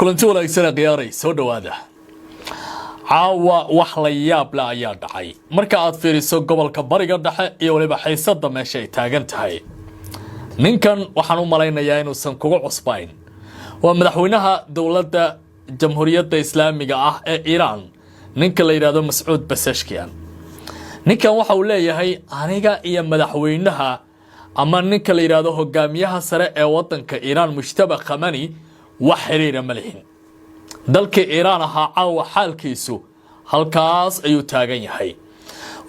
Kulanti wanaagsan, khiyaaray, soo dhowaada. Caawa wax la yaab leh ayaa dhacay marka aad fiiriso gobolka Bariga Dhexe iyo weliba xiisadda meesha ay taagan tahay. Ninkan waxaan u malaynayaa inuusan kugu cusbayn. Waa madaxweynaha dowladda Jamhuuriyadda Islaamiga ah ee Iiraan, ninka la yidhaahdo Mascuud Basashkian. Ninkan waxa uu leeyahay, aniga iyo madaxweynaha ama ninka la yidhaahdo hogaamiyaha sare ee wadanka Iiraan, Mujtaba Khamani, wax xiriira ma lihin. Dalkii Iiraan ahaa caawa xaalkiisu halkaas ayuu taagan yahay.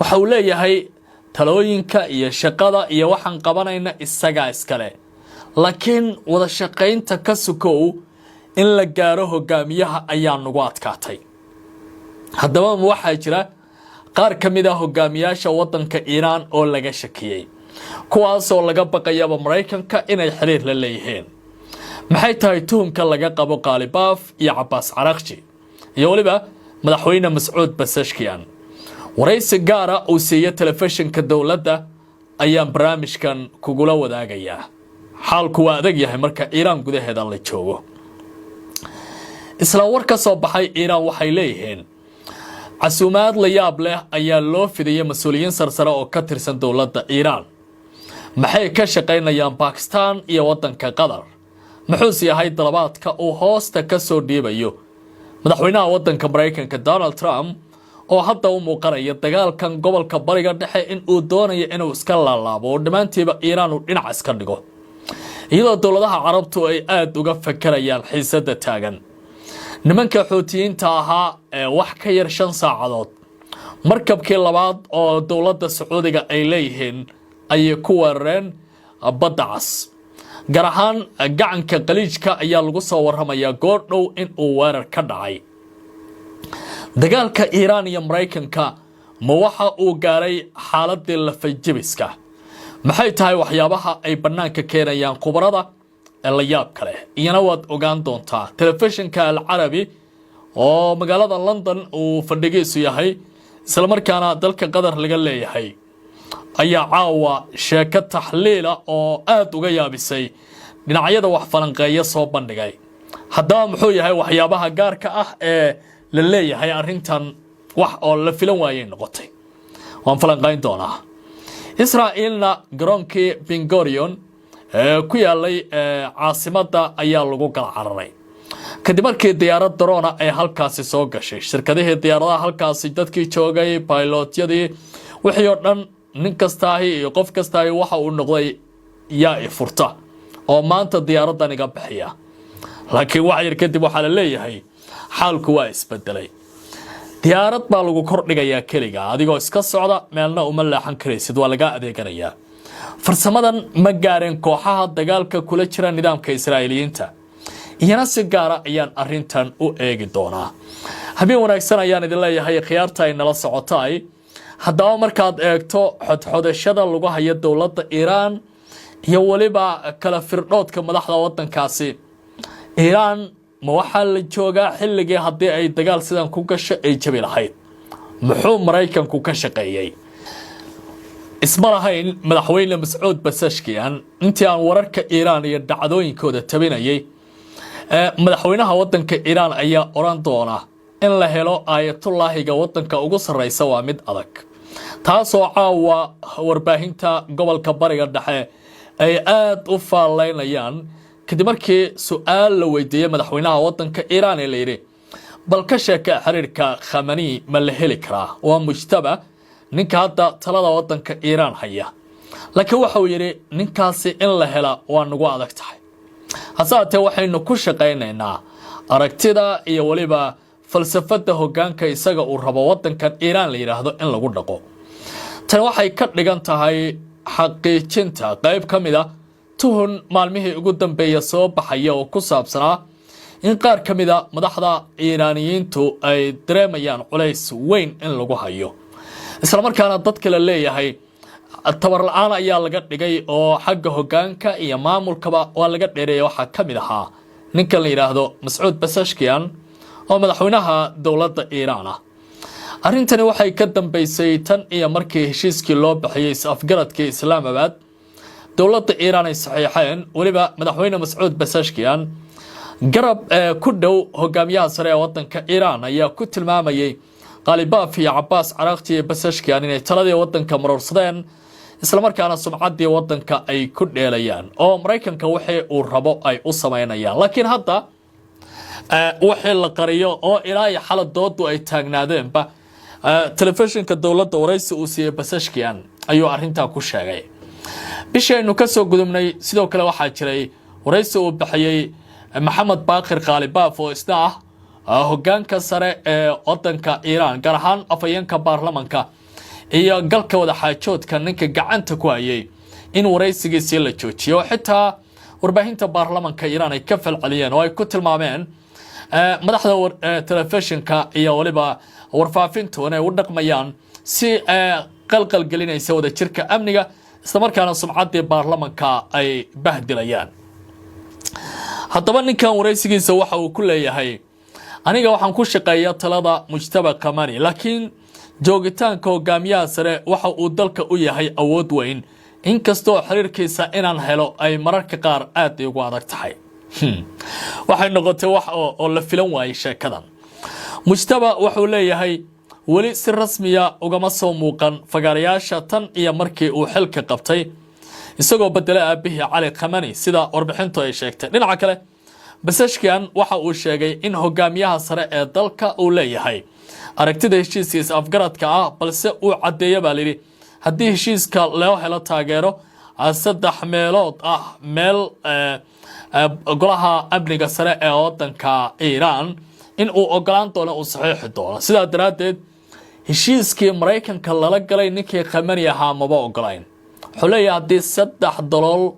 Waxa uu leeyahay, talooyinka iyo shaqada iyo waxaan qabanayna isagaa iskale, laakiin wada shaqaynta ka sukow in la gaaro hogaamiyaha ayaa nagu adkaatay. Haddaba waxaa jira qaar ka mid ah hogaamiyaasha wadanka Iiraan oo laga shakiyey, kuwaasoo laga baqayaba Maraykanka inay xiriir la leeyihiin. Maxay tahay tuhumka laga qabo Qaalibaaf iyo Cabaas Caraaqji iyo weliba madaxweyne Mascuud Basashkian? Waraysi gaara uu siiyo telefishinka dowladda ayaan barnaamijkan kugula wadaagayaa. Xaalku waa adag yahay marka Iiraan gudaheeda la joogo. Isla war ka soo baxay Iiraan waxay leeyihiin, casuumaad la yaab leh ayaa loo fidiyay mas-uuliyiin sarsare oo ka tirsan dowladda Iiraan. Maxay ka shaqaynayaan Bakistan iyo waddanka Qatar? Muxuuse yahay dalabaadka uu hoosta ka soo dhiibayo madaxweynaha waddanka Maraykanka, Donald Trump, oo hadda u muuqanaya dagaalkan gobolka Bariga Dhexe in uu doonayo inuu iska laalaabo oo dhammaantiiba Iiraan uu dhinac iska dhigo, iyadoo dowladaha Carabtu ay aada uga fakerayaan xiisadda taagan? Nimanka Xuutiyiinta ahaa ee wax ka yar 5 saacadood markabkii labaad oo dowladda Sacuudiga ay leeyihiin ayay ku weerareen Badda Cas, gaar ahaan gacanka Qaliijka ayaa lagu soo warramayaa goordhow in uu weerar ka dhacay. Dagaalka Iiraan iyo Maraykanka ma waxa uu gaaray xaaladii lafajibiska? Maxay tahay waxyaabaha ay bannaanka keenayaan khubarada ee la yaab kale? Iyana waad ogaan doontaa. Telefishinka Al Carabi oo magaalada London uu fadhigiisu yahay, islamarkaana dalka Qatar laga leeyahay, ayaa caawa sheeko taxliila oo aada uga yaabisay dhinacyada wax falanqeeya soo bandhigay. Haddaba muxuu yahay waxyaabaha gaarka ah ee la leeyahay arrintan wax oo la filan waayay noqotay? Waan falanqayn doonaa. Israa'iilna garoonkii Ben Gurion ee ku yaalay caasimadda ayaa lagu kala cararay kadib markii diyaarad drone ay halkaasi soo gashay. Shirkadihii diyaaradaha halkaasi, dadkii joogay, baylotyadii, wixii oo dhan, nin kastaahi iyo qof kastaahi waxa uu noqday yaa i furta oo maanta diyaaraddan iga bixiya. Laakiin wax yar kadib waxaa la leeyahay xaalku waa isbedelay. Diyaarad baa lagu kordhigayaa keliga, adigoo iska socda, meelna uma leexan karaysid, waa lagaa adeeganayaa. Farsamadan ma gaareen kooxaha dagaalka kula jira nidaamka Israa'iiliyiinta? Iyana si gaara ayaan arintan u eegi doonaa. Habeen wanaagsan ayaan idin leeyahay, khiyaarta ay nala socotay. Haddaba markaad eegto xodxodashada lagu hayo dowladda Iiraan iyo weliba kala firdhoodka madaxda wadankaasi Iiraan, ma waxaa la joogaa xilligii haddii ay dagaal sidan ku gasho ay jabi lahayd? Muxuu Maraykanku ka shaqeeyey? Isma lahayn madaxweyne Mascuud Basashkian intii aan wararka Iiraan iyo dhacdooyinkooda tabinayay, madaxweynaha wadanka Iiraan ayaa odhan doona in la helo aayatullaahiga wadanka ugu sarreysa waa mid adag, taasoo caawa warbaahinta gobolka Bariga Dhexe ay aada u faallaynayaan kadib markii su-aal la weydiiyey madaxweynaha wadanka Iiraan ee layidhi, bal ka sheeka xiriirka Khamani ma la heli karaa? Waa Mujtaba ninka hadda talada wadanka Iiraan haya. Laakiin waxa uu yidhi, ninkaasi in la hela waa nagu adag tahay, hase haatee waxaynu ku shaqaynaynaa aragtida iyo weliba falsafadda hoggaanka isaga uu rabo wadankan Iiraan la yidhaahdo in lagu dhaqo. Tani waxay ka dhigan tahay xaqiijinta qayb ka mid a tuhun maalmihii ugu dambeeya soo baxaya oo ku saabsanaa in qaar ka mida madaxda Iiraaniyiintu ay dareemayaan culays weyn in lagu hayo, islamarkaana dadka la leeyahay tabar la-aan ayaa laga dhigay oo xagga hoggaanka iyo maamulkaba waa laga dheereeyay. Waxaa ka mid ahaa ninkan la yidhaahdo Mascuud Basashkian oo madaxweynaha dowladda Iiraan ah. Arrintani waxay ka dambeysay tan iyo markii heshiiskii loo bixiyey is-afgaradkii Islaamabad dowladda Iiraan ay saxiixeen, weliba madaxweyne Mascuud Basashkian. Garab ku dhow hogaamiyaha sare ee wadanka Iiraan ayaa ku tilmaamayay Qaalibaaf iyo Cabaas Caraaqji iyo Pezeshkian inay taladii wadanka maroorsadeen, islamarkaana sumcaddii wadanka ay ku dheelayaan oo Maraykanka wixii uu rabo ay u samaynayaan. Laakiin hadda wixii la qariyo oo ilaa iyo xala doodu ay taagnaadeenba, telefishinka dowladda waraysi uu siiyey Pezeshkian ayuu arrintaa ku sheegay. Bishii aynu ka soo gudubnay sidoo kale waxaa jiray waraysi uu bixiyey Maxamed Baaqir Qaalibaaf, oo isna ah hogaanka sare ee wadanka Iiraan, gaar ahaan afhayeenka baarlamanka iyo galka wadaxaajoodka ninka gacanta ku hayay, in waraysigiisii la joojiyo, oo xitaa warbaahinta baarlamanka Iiraan ay ka falceliyeen oo ay ku tilmaameen madaxda telefishinka iyo waliba warfaafintu inay u dhaqmayaan si qalqal gelinaysa wadajirka amniga, islamarkaana sumcaddii baarlamanka ay bahdilayaan. Haddaba ninkan waraysigiisa waxa uu ku leeyahay: "Aniga waxaan ku shaqeeyaa talada Mujtaba Kamani, laakiin joogitaanka hogaamiyaha sare waxa uu dalka u yahay awood weyn, inkastoo xiriirkiisa inaan helo ay mararka qaar aad igu adag tahay." Waxay noqotay wax oo la filan waayey sheekadan. Mujtaba wuxuu leeyahay weli si rasmiya ugama soo muuqan fagaarayaasha tan iyo markii uu xilka qabtay, isagoo bedelay aabihii Cali Khamani, sida warbixintu ay sheegtay. Dhinaca kale, Pezeshkian waxa uu sheegay in hogaamiyaha sare ee dalka uu leeyahay aragtida heshiiska is-afgaradka ah, balse uu caddeeya baa layidhi haddii heshiiska loo helo taageero saddex meelood ah meel golaha amniga sare ee wadanka Iiraan in uu ogolaan doono, uu saxiixi doono. Sidaa daraaddeed heshiiskii Maraykanka lala galay ninkii Khamani ahaa maba ogolayn. Wuxuu leeyahay haddii saddex dalool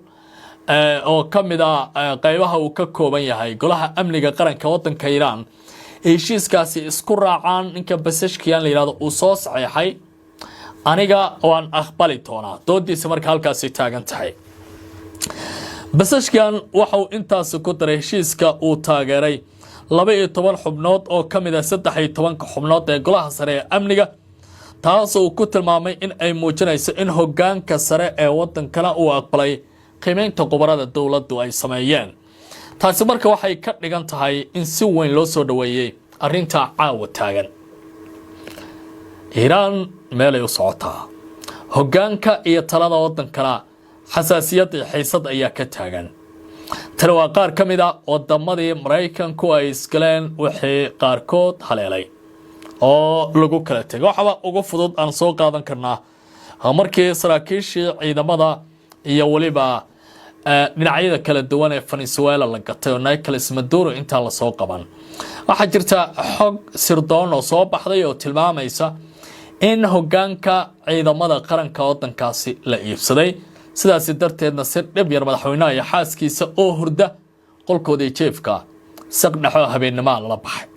oo ka mid a qaybaha uu ka kooban yahay golaha amniga qaranka wadanka Iiraan ay heshiiskaasi isku raacaan, ninka Pezeshkian la yidhaahdo uu soo saxeexay, aniga waan aqbali doonaa. Doodiisa marka halkaasi taagan tahay. Pezeshkian waxa uu intaasi ku daray heshiiska uu taageeray 12 xubnood oo ka mid ah 13-ka xubnood ee golaha sare ee amniga, taas uu ku tilmaamay in ay muujinayso in hogaanka sare ee wadankana uu aqbalay qiimeynta khubarada dowladdu ay sameeyeen. Taasi marka waxay ka dhigan tahay in si weyn loo soo dhoweeyey arrintaa caawa taagan. Iiraan meelay u socotaa, hoggaanka iyo talada waddankana xasaasiyad iyo xiisad ayaa ka taagan. Tani waa qaar ka mid a wadamadii Maraykanku ay isgaleen wixii qaarkood haleelay oo lagu kala tegay. Waxaba ugu fudud aan soo qaadan karnaa markii saraakiishii ciidamada iyo weliba dhinacyada kala duwan ee Venezuela la gatay oo Nicolas Maduro intaan lasoo qaban. Waxaa jirta xog sirdoon oo soo baxday oo tilmaamaysa in hogaanka ciidamada qaranka wadankaasi la iibsaday, sidaasi darteedna si dhib yar madaxweynaha iyo xaaskiisa oo hurda qolkoodii jeefka saq dhexo habeennimaa lala baxay.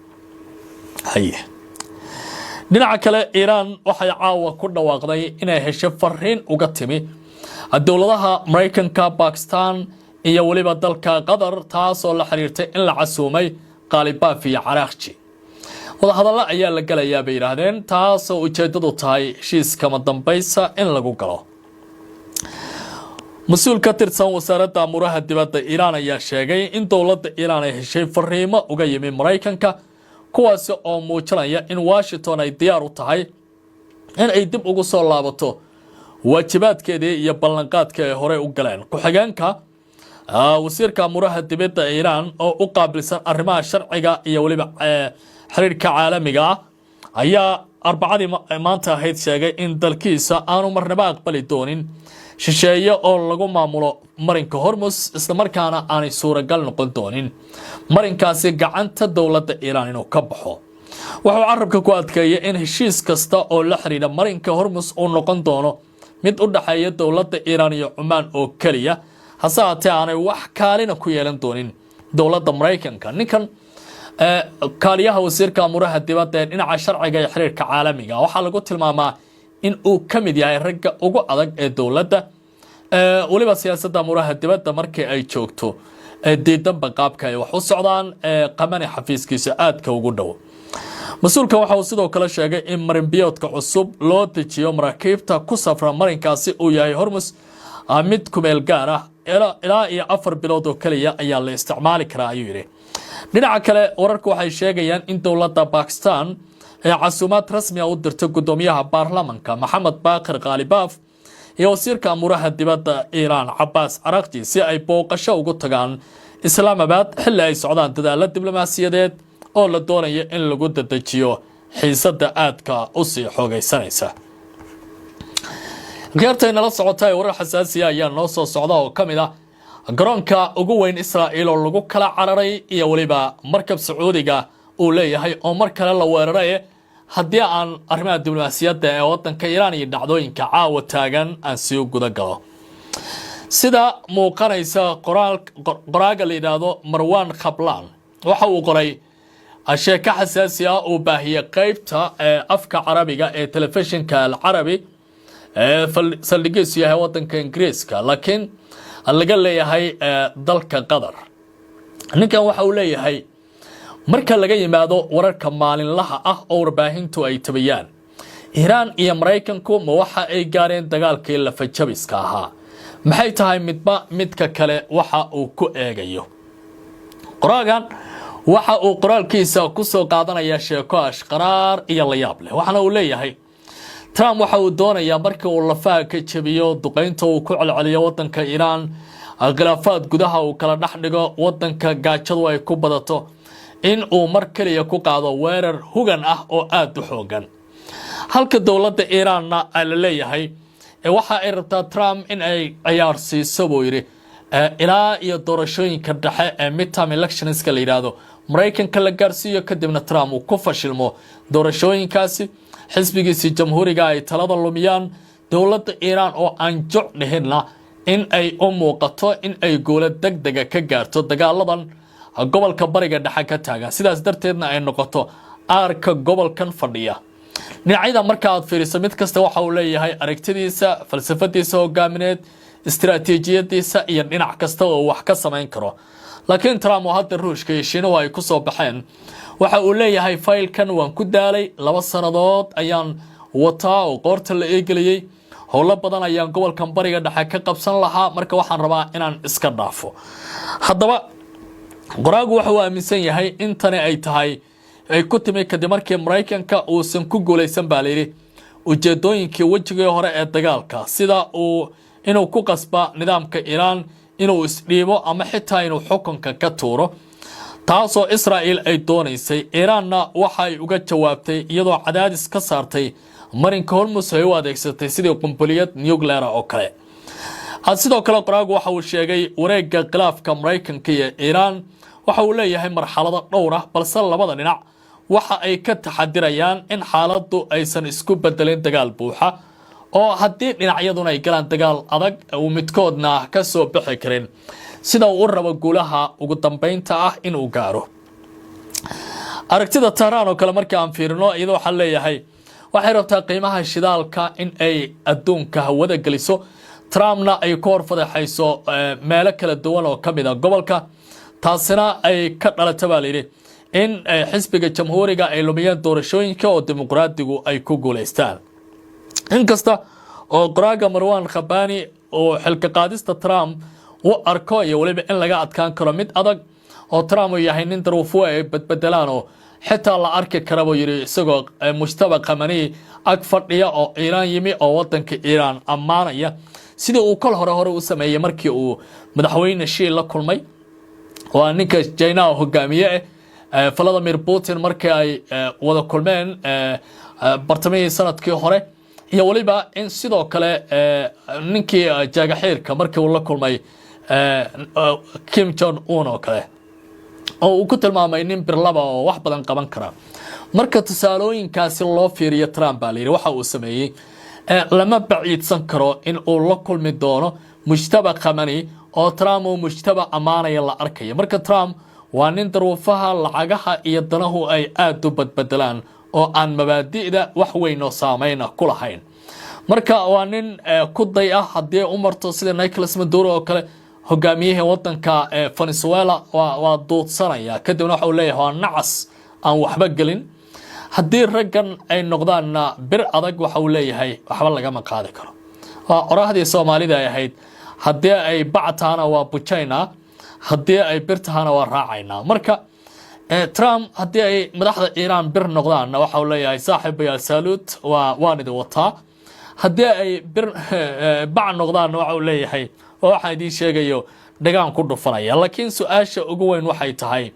Haye, dhinaca kale, Iiraan waxay caawa ku dhawaaqday inay hesho fariin uga timi dowladaha Maraykanka, Bakistan iyo weliba dalka Qatar, taasoo la xiriirtay in la casuumay Qaalibaaf iyo Caraaqji. Wadahadallo ayaa la gelayaa bay yidhaahdeen, taasoo ujeedadu tahay heshiiskama dambaysa in lagu galo. Mas-uul ka tirsan wasaaradda amuuraha dibadda Iiraan ayaa sheegay in dowladda Iiraan ay heshay fariimo uga yimi Maraykanka, kuwaasi oo muujinaya in Washington ay diyaar u tahay in ay dib ugu soo laabato waajibaadkeedii iyo ballanqaadkii ay horey u galeen. Ku-xigeenka wasiirka amuuraha dibadda Iiraan oo u qaabilsan arrimaha sharciga iyo weliba xiriirka caalamiga ah ayaa Arbacadii maanta ahayd sheegay in dalkiisa aanu marnaba aqbali doonin shisheeye oo lagu maamulo marinka Hormus, islamarkaana aanay suuragal noqon doonin marinkaasi gacanta dowladda Iiraan inuu ka baxo. Wuxuu carabka ku adkeeyay in heshiis kasta oo la xidhiidha marinka Hormus uu noqon doono mid u dhexeeya dowladda Iiraan iyo Cumaan oo keliya, hase haatee aanay wax kaalina ku yeelan doonin dowladda Maraykanka. Ninkan kaaliyaha wasiirka amuuraha dibadda ee dhinaca sharciga iyo xiriirka caalamiga waxaa lagu tilmaamaa in uu ka mid yahay ragga ugu adag ee dowladda, weliba siyaasadda amuuraha dibadda markii ay joogto diidanba qaabka ay wax u socdaan Qamani xafiiskiisa aadka ugu dhow. Mas-uulkan waxa uu sidoo kale sheegay in marinbiyoodka cusub loo dejiyo maraakiibta ku safra marinkaasi uu yahay Hormus mid kumeel gaar ah, ilaa iyo 4 bilood oo keliya ayaa la isticmaali karaa, ayuu yidhi. Dhinaca kale, wararku waxay sheegayaan in dowladda Bakistan ay casuumaad rasmi ah u dirtay guddoomiyaha baarlamanka Maxamed Baaqir Khaalibaaf iyo wasiirka amuuraha dibadda Iiraan Cabaas Caraaqji si ay booqasho ugu tagaan Islaamabad, xilli ay socdaan dadaalo diblomaasiyadeed oo la doonayo in lagu dedejiyo xiisadda aadka usii xoogaysanaysa. Geertaynala socota ee warar xasaasiya ayaa noo soo socda, oo ka mid ah garoonka ugu weyn Israa'iil oo lagu kala cararay iyo weliba markab Sacuudiga uu leeyahay oo mar kale la weeraray. Haddii aan arrimaha diblomaasiyadda ee wadanka Iiraan iyo dhacdooyinka caawa taagan aan sii guda galo, sida muuqanaysa, qoraaga la yidhaahdo Marwan Khablaan waxa uu qoray sheeko xasaasi ah uu baahiyey qeybta ee afka Carabiga ee telefishinka Alcarabi ee saldhigiisu yahay wadanka Ingiriiska, laakiin laga leeyahay dalka Qatar. Ninkan waxa uu leeyahay, marka laga yimaado wararka maalinlaha ah oo warbaahintu ay tabayaan, Iiraan iyo Maraykanku ma waxa ay gaareen dagaalkii lafajabiska ahaa? Maxay tahay midba midka kale waxa uu ku eegayo? Qoraagan waxa uu qoraalkiisa ku soo qaadanayaa sheeko ashqaraar iyo layaab leh, waxaana uu leeyahay, Trump waxa uu doonayaa markii uu lafaha ka jabiyo, duqeynta uu ku celceliyo wadanka Iiraan, khilaafaad gudaha uu kala dhex dhigo wadanka, gaajadu ay ku badato, in uu mar keliya ku qaado weerar hugan ah oo aada u xoogan, halka dowladda Iiraanna la leeyahay waxa ay rabtaa Trump in ay ciyaarsiiso, buu yidhi, ilaa iyo doorashooyinka dhexe ee midterm electionska la yidhaahdo Maraykanka la gaarsiiyo, kadibna Trump uu ku fashilmo doorashooyinkaasi, xisbigiisii Jamhuuriga ay talada lumiyaan, dowladda Iiraan oo aan juc dhihinna in ay u muuqato in ay guulo deg dega ka gaarto dagaaladan gobolka Bariga Dhexe ka taagan, sidaas darteedna ay noqoto aarka gobolkan fadhiya. Dhinacyada marka aad fiiriso, mid kasta waxa uu leeyahay aragtidiisa, falsafadiisa hogaamineed, istiraatiijiyadiisa iyo dhinac kasta oo wax ka samayn karo. Laakiin Trump, oo hadda Ruushka iyo Shiinuhu ay ku soo baxeen, waxa uu leeyahay, faylkan waan ku daalay, 2 sannadood ayaan wataa oo qoorta la eegeliyey, howlo badan ayaan gobolkan Bariga Dhexe ka qabsan lahaa, marka waxaan rabaa inaan iska dhaafo. Haddaba qoraagu waxa uu aaminsan yahay in tani ay tahay ay ku timi kadib markii Maraykanka uusan ku guulaysan, baa layidhi, ujeedooyinkii wejigii hore ee dagaalka, sida uu inuu ku qasba nidaamka Iiraan inuu isdhiibo ama xitaa inuu xukunka ka tuuro, taasoo Israa'il ay doonaysay. Iiraanna waxa ay uga jawaabtay iyadoo cadaadis ka saartay marinka Hormus, ay u adeegsatay sidii qumbaliyad nuclear oo kale. Sidoo kale qoraagu waxa uu sheegay wareegga khilaafka Maraykanka iyo Iiraan waxa uu leeyahay marxalado dhowr ah, balse labada dhinac waxa ay ka taxadirayaan in xaaladdu aysan isku bedelin dagaal buuxa, oo haddii dhinacyaduna ay galaan dagaal adag uu midkoodna ka soo bixi karin sida uu u rabo guulaha ugu dambeynta ah inuu gaaro. Aragtida Tehraan oo kale markii aan fiirino, iyadoo waxaa leeyahay waxay rabtaa qiimaha shidaalka in ay adduunka hawada geliso, Trumpna ay ku hor fadeexayso meelo kala duwan oo ka mid ah gobolka, taasina ay ka dhalata, baa layidhi, in xisbiga Jamhuuriga ay lumiyeen doorashooyinka oo Dimuqraadigu ay ku guulaystaan. Inkasta oo qoraaga Marwan Khabani uu xilka qaadista Trump u arko iyo weliba in laga adkaan karo mid adag, oo Trump uu yahay nin daruufuhu ay badbedelaan, oo xitaa la arki kara, buu yidhi, isagoo Mujtaba Khamani ag fadhiya oo Iiraan yimi oo wadanka Iiraan ammaanaya, sidii uu kol hore u sameeyey markii uu madaxweyne Xi la kulmay, waa ninka Jinaha hogaamiye eh, Vladimir Putin, markii ay wada kulmeen bartamihii sanadkii hore, iyo weliba in sidoo kale ninkii jaagaxiirka markii uu la kulmay Kim Jong Un oo kale, oo uu ku tilmaamay nin birlaba oo wax badan qaban kara. Marka tusaalooyinkaasi loo fiiriyo Trump, baa layidhi, waxa uu sameeyey, lama baciidsan karo in uu la kulmi doono Mujtaba Khamani oo Trump uu Mujtaba ammaanaya la arkaya. Marka Trump waa nin daruufaha lacagaha iyo danahu ay aada u badbedelaan oo aan mabaadi'da wax weyn oo saameyna ku lahayn. Marka waa nin ku day ah haddii u marto sida Nicolas Maduro oo kale, hogaamiyihii wadanka Venezuela, waa duudsanaya, kadibna waxa uu leeyahay waa nacas aan waxba gelin. Haddii raggan ay noqdaanna bir adag, waxa uu leeyahay waxba lagama qaadi karo. Waa orahdii Soomaalida ay ahayd, haddii ay bac tahana waa bujaynaa, haddii ay bir tahana waa raacaynaa. Marka Trump haddii ay madaxda Iiraan bir noqdaanna, waxa uu leeyahay: "Saaxiibayaal, salute, waan idin wataa." Haddii ay bir bac noqdaanna, waxa uu leeyahay oo waxaan idiin sheegayo dhagaan ku dhufanaya. Laakiin su-aasha ugu weyn waxay tahay,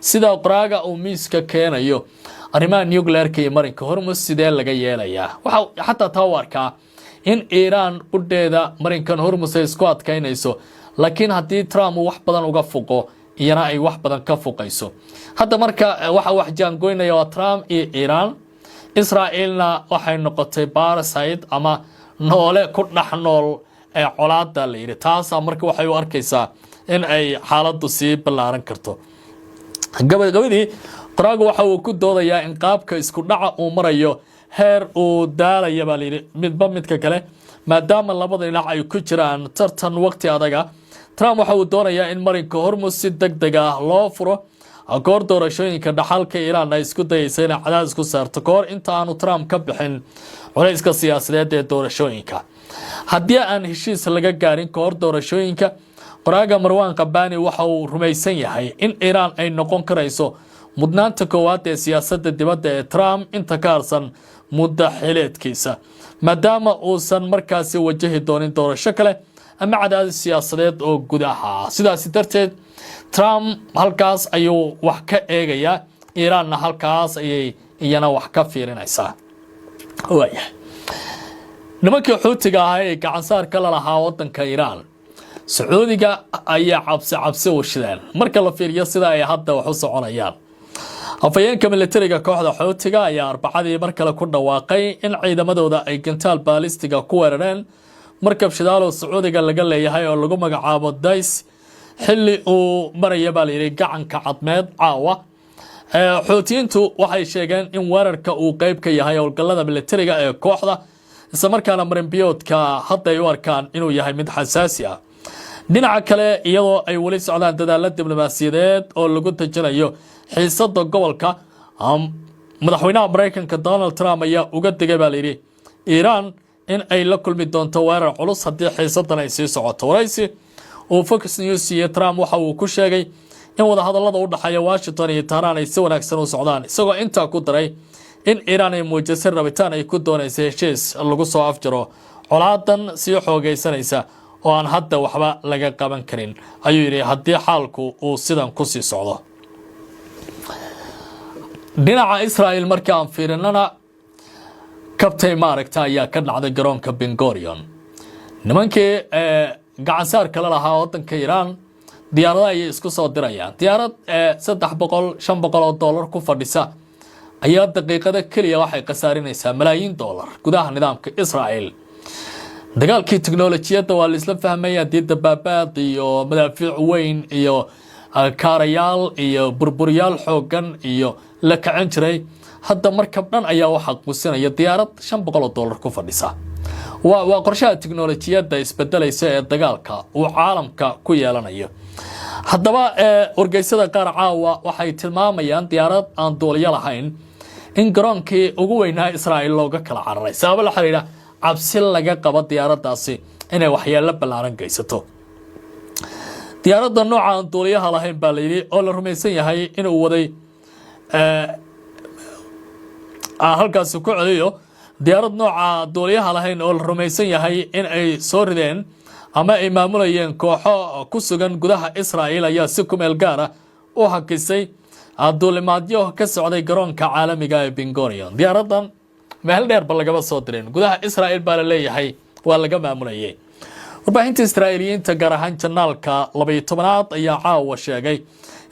sida qoraaga uu miiska keenayo, arrimaha nuclearka iyo Marinka Hormus sidee laga yeelayaa? Waxa xataa taa u arkaa in Iiraan qudheeda Marinkan Hormus ay isku adkaynayso, laakiin haddii Trump uu wax badan uga fuqo, iyana ay wax badan ka fuqayso. Hadda marka waxa wax jaangoynaya waa Trump iyo Iiraan. Israa'iilna waxay noqotay parasite ama noole ku dhex nool ee colaada la yidhi. Taasaa marka waxay u arkaysaa in ay xaaladdu sii ballaaran karto. Gabagabadii, qoraagu waxa uu ku doodayaa in qaabka isku dhaca uu marayo heer uu daalaya, baa layidhi, midba midka kale, maadaama labada dhinac ay ku jiraan tartan waqti adaga. Trump waxa uu doonayaa in Marinka Hormus si deg deg ah loo furo goor doorashooyinka dhaxalka. Iiraan ay isku dayaysa inay cadaadis ku saarto kahor inta aanu Trump ka bixin culayska siyaasadeed ee doorashooyinka. Haddii aan heshiis laga gaarin kahor doorashooyinka, qoraaga Marwaan Qabani waxa uu rumaysan yahay in Iiraan ay noqon karayso mudnaanta koowaad ee siyaasadda dibadda ee Trump inta ka harsan muddo xileedkiisa, maadaama uusan markaasi wajahi doonin doorasho kale ama cadaadis siyaasadeed oo gudaha ah. Sidaasi darteed, Trump halkaas ayuu wax ka eegayaa, Iiraanna halkaas ayay iyana wax ka fiirinaysaa. Waayahay, nimankii Xuutiga ahaa ee gacansaarka la lahaa wadanka Iiraan, Sacuudiga ayaa cabsi cabsi u shideen marka la fiiriyo sida ay hadda wax u soconayaan. Afhayeenka militariga kooxda Xuutiga ayaa Arbacadii mar kale ku dhawaaqay in ciidamadooda ay gantaal baalistiga ku weerareen markab shidaalo Sacuudiga laga leeyahay oo lagu magacaabo Days, xilli uu maraya, baa layidhi, Gacanka Cadmeed caawa. Xuutiyiintu waxay sheegeen in weerarka uu qeyb ka yahay howlgallada militariga ee kooxda, islamarkaana marinbiyoodka hadda ay u arkaan inuu yahay mid xasaasi ah. Dhinaca kale, iyadoo ay weli socdaan dadaalo diblomaasiyadeed oo lagu dejinayo xiisada gobolka, madaxweynaha Maraykanka Donald Trump ayaa uga digay, baa layidhi, Iiraan in ay la kulmi doonto weerar culus haddii xiisadan ay sii socoto. Waraysi uu Fox News siiyey, Trump waxa uu ku sheegay in wadahadallada u dhexeeya Washington iyo Tehraan ay si wanaagsan u socdaan, isagoo intaa ku daray in Iiraan ay muujisay rabitaan ay ku doonaysa heshiis lagu soo afjaro colaadan sii xoogaysanaysa oo aan hadda waxba laga qaban karin, ayuu yidhi, haddii xaalku uu sidan kusii socdo. Dhinaca Israel markii aan fiirinana, kabtay maaragta ayaa ka dhacday garoonka Ben Gurion. Nimankii gacansaarka la lahaa wadanka Iiraan diyaarada ayay isku soo dirayaan. Diyaarad 300, $500 ku fadhisa ayaa daqiiqado keliya waxay khasaarinaysaa malaayiin dollar gudaha nidaamka Israel. Dagaalkii teknolojiyadda waa laisla fahmaya, haddii dabaabaad iyo madaafiic weyn iyo kaarayaal iyo burburyaal xoogan iyo la kacin jiray, hadda markab dhan ayaa waxaa quusinaya diyaarad $500 ku fadhisa. Waa qorshaha teknolojiyadda isbedelaysa ee dagaalka uu caalamka ku yeelanayo. Haddaba, wargeysada qaar caawa waxay tilmaamayaan diyaarad aan duuliyo lahayn in garoonkii ugu weynaa Israa'iil looga kala cararay, sababo la xiriira cabsi laga qabo diyaaraddaasi inay waxyeelo ballaaran geysato. Diyaaradda nooca aan duuliyaha lahayn, baa layidhi, oo la rumaysan yahay inuu waday, aan halkaasi ku celiyo, diyaarad nooca duuliyaha lahayn oo la rumaysan yahay in ay soo rideen ama ay maamulayeen kooxo ku sugan gudaha Israa'iil ayaa si kumeel gaara u hakisay duulimaadyo ka socday garoonka caalamiga ee Ben Gurion. Diyaaraddan meel dheerba lagama soo dirin, gudaha Israa'iil baa la leeyahay waa laga maamulayay. Warbaahinta Israa'iiliyiinta, gaar ahaan janaalka 12aad, ayaa caawa sheegay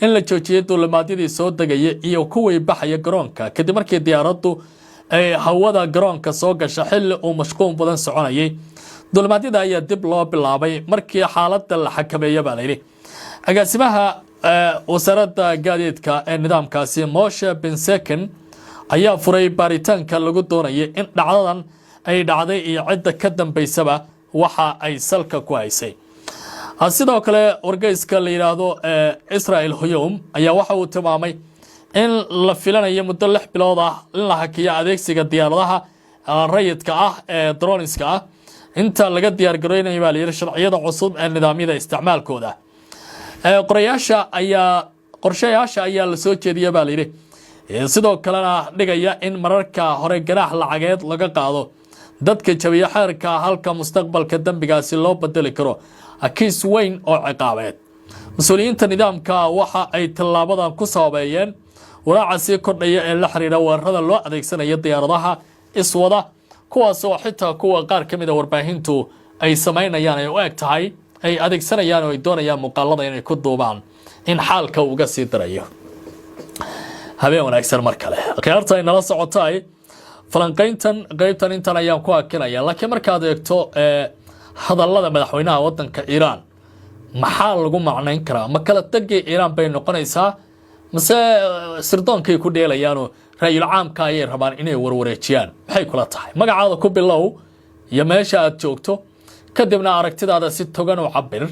in la joojiyey duulimaadyadii soo degaya iyo kuwii baxaya garoonka, kadib markii diyaaraddu ay hawada garoonka soo gasha xilli uu mashquul badan soconayay. Duulimaadyada ayaa dib loo bilaabay markii xaaladda la xakameeya, baa layidhi. Agaasimaha wasaaradda gaadiidka ee nidaamkaasi, Moshe Benseken, ayaa furay baaritaanka lagu doonayay in dhacdadan ay dhacday iyo cidda ka dambaysaba waxa ay salka ku haysay. Sidoo kale, wargeyska la yidhaahdo Israel Hayom ayaa waxa uu tilmaamay in la filanayo muddo 6 bilood ah in la hakiyo adeegsiga diyaaradaha rayidka ah ee droneska ah, inta laga diyaar gareynayo, baa layidhi, sharciyada cusub ee nidaamyada isticmaalkooda. Qorayaasha ayaa Qorshayaasha ayaa la soo jeediya baa layidhi, sidoo kalena dhigaya in mararka hore ganaax lacageed laga qaado dadka jabiya xeerka, halka mustaqbalka dembigaasi loo bedeli karo kiis weyn oo ciqaabeed. Mas-uuliyiinta nidaamka waxa ay tallaabadan ku sababeeyeen walaaca sii kordhaya ee la xiriira weerarada loo adeegsanayo diyaaradaha iswada, kuwaas oo xitaa kuwa qaar ka mid a warbaahintu ay samaynayaan ay u eg tahay ay adeegsanayaan oo ay doonayaan muuqaalada inay ku duubaan in xaalka uga sii darayo. Habeen wanaagsan mar kale, khiyaarta ay nala socotaay. Falanqayntan qeybtan intan ayaan ku hakinaya, laakiin markaad eegto hadallada madaxweynaha wadanka Iiraan, maxaa lagu macnayn karaa? Ma kala tegii Iiraan bay noqonaysaa, mase sirdoonkay ku dheelayaanoo raayul caamka ayay rabaan inay warwareejiyaan? Maxay kula tahay? Magacaada ku bilow iyo meesha aad joogto, kadibna aragtidaada si togan u cabir.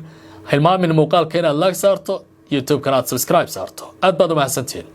Hilmaamin muuqaalka inaad like saarto, YouTube-kana aad subscribe saarto. Aad baad u mahadsantihiin.